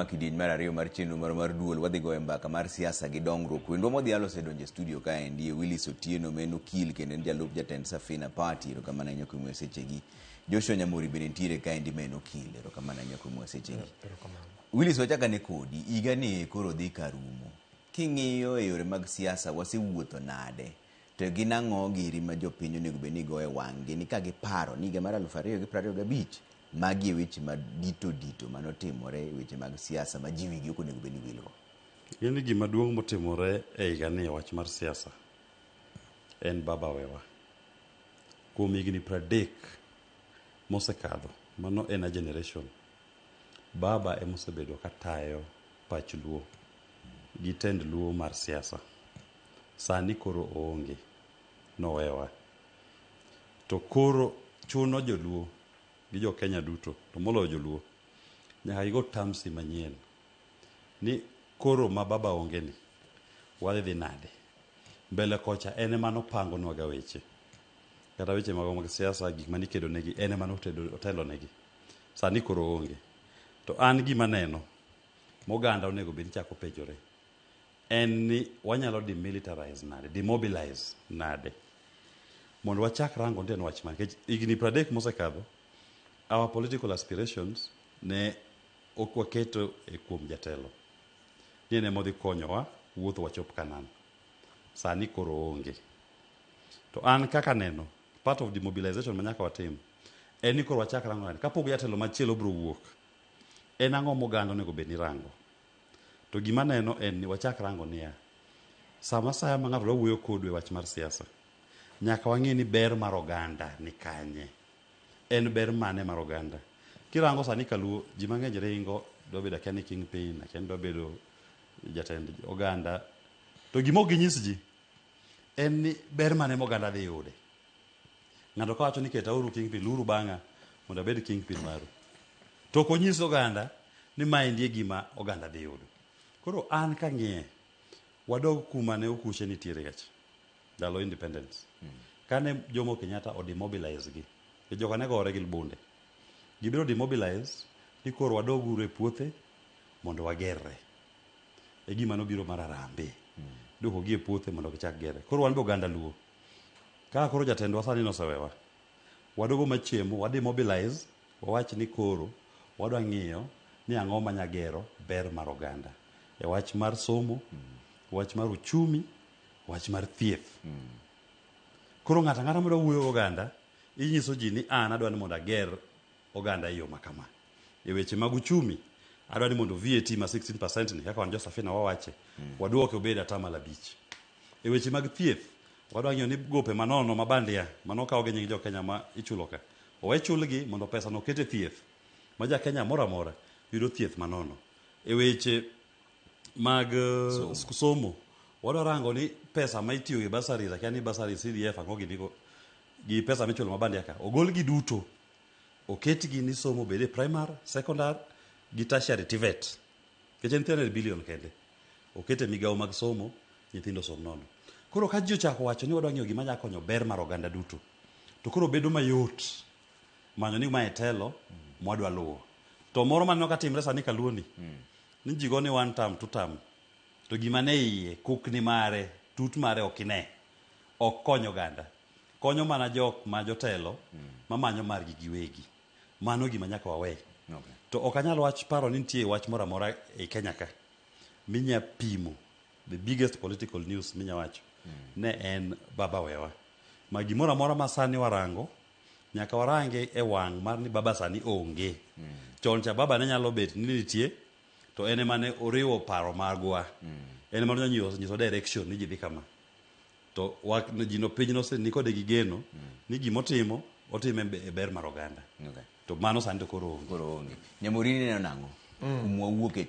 Kidieny mar ariyo mar chenro mar duol wadhi goyo mbaka mar siasa gi dongruok. Wendwa modhial osedonjo e studio kaendi Willis Otieno ma en okil kendo en jalup jatend Safina Party. Erokamano ahinya kuom sechegi. Joshua Nyamori bende nitiere kaendi ma en okil. Erokamano ahinya kuom sechegi. Willis, wachak ane kodi. Higa ni koro dhi ka rumo. King'iyo e yore mag siasa wasewuotho nade? To gin ang'o giri ma jopiny onego bed ni goyo e wang'gi ni ka giparo ni higa mar 2025 magi e weche ma dito dito manotimore e weche mag siasa ma ji wigi ok onego bed ni wilgo? Ing'e ni gima duong' motimore e higani e wach mar siasa en baba wewa. Kuom higni 30 mosekadho, mano en a generation, baba ema osebedo ka tayo pach Luo gi tend Luo mar siasa. Sani koro oonge, nowewa. To koro chuno joluo gi jo Kenya duto, to moloyo joluo, nyaka gigo tamsi manyien ni koro ma baba onge ni, wadhi dhi nade? Mbele kocha en ema nopangonwa ga weche. Kata weche magwa mag siasa, gik mane ikedo negi, en ema notelo negi. Sani koro oonge. To an gima neno, moganda onego bed ni chako penjore, en ni wanyalo demilitarize nade, demobilize nade, mondo wachak rango ni en wach mane. Nikech higni 30 mosekadho, our political aspirations ne ok waketo e kuom jatelo. Ni en ema odhi konyowa wuotho wachop Canaan. Sani koro oonge. To an kaka neno, part of demobilization ma nyaka watim, en ni koro wachak rango nade, kapok jatelo machielo biro wuok, en ang'o moganda onego bed ni rango? To gima neno en ni wachak rango niya, sama asaya ma ng'ato dwa wuoyo kodu e wach mar siasa, nyaka wang'e ni ber mar oganda ni kanye. En ber mane mar oganda? Kirango sani kaluo, ji mang'eny ringo, dwa bedo akia ni kingpin, akia ni dwa bedo jatend oganda. To gima ok ginyis ji, en ni ber mane ma oganda dhi yude. Ng'ato kawacho ni ketauru kingpin, luru bang'a mondo abed kingpin maru. To ok onyis oganda ni maendi e gima oganda dhi yudo. Koro an kang'iye, wadog kuma ne okuche nitiere kacha, ndalo independence. Kane Jomo Kenyatta o demobilize gi, joka ne gore gi bunde. Gibiro demobilize ni koro wadog uru e puothe mondo wagerre. E gima nobiro mar Harambee. Duoko gi e puothe mondo gichak gerre. Koro wan be oganda Luo. Kaka koro jatendwa sani nosewewa, wadogo machiemo, wademobilize, wawach ni koro wadwa ng'iyo ni ang'o manya gero ber mar oganda. E wach mar somo, wach mar uchumi, wach mar thieth. Koro ng'ato ang'ata madwa wuoyo gi oganda, inyiso ji ni an adwa ni mondo ager oganda e yo ma kama. E weche mag uchumi, adwa ni mondo VAT ma 16% ni, kaka wan jo Safina wawache, waduoke obed 5%. E weche mag thieth, wadwa ng'iyo ni gope manono ma bandia manokaw gi nying jo Kenya ma ichulo ka, owe chulgi mondo pesa no oket e thieth ma ja Kenya moro amora yudo thieth manono. E weche mag somo, wadwa rango ni pesa ma itiyo gi bursaries, akia ni bursaries, CDF, ang'o gini go, gi pesa michulo ma bandia ka, ogol gi duto, oketgi ni somo obed e primary, secondary gi tertiary TVET. Nikech en 300 billion kende. Okete migawo mag somo, nyithindo osom nono. Koro ka ji ochako wacho ni wadwa ng'iyo gima nya konyo ber mar oganda duto, to koro bedo mayot manyo ni mae telo mwadwa luwo. To moro maneno ka timre sani kaluo ni, ni ji go ni one term, two term, to gima ne iye, kukni mare, tut mare ok ine. Ok kony oganda. Konyo mana jok ma jotelo mamanyo margi giwegi. Mano gima nyaka wawe. To ok anyal wach paro ni nitie wach moro amora e Kenya ka minya pimo the biggest political news minya wacho ne en baba wewa. Ma gimoro amora ma sani warango, nyaka warange e wang' mar ni baba sani onge. Chon cha baba ne nyalo bet ni nitie, to en ema ne oriwo paro magwa. En ema ne nyiso direction ni ji dhi kama. To ji no piny nose nikode gi geno ni gimotimo, otime e ber mar oganda. To mano sani to koro onge. Koro onge. Nyamori, ineno nang'o? Kuma wawuok e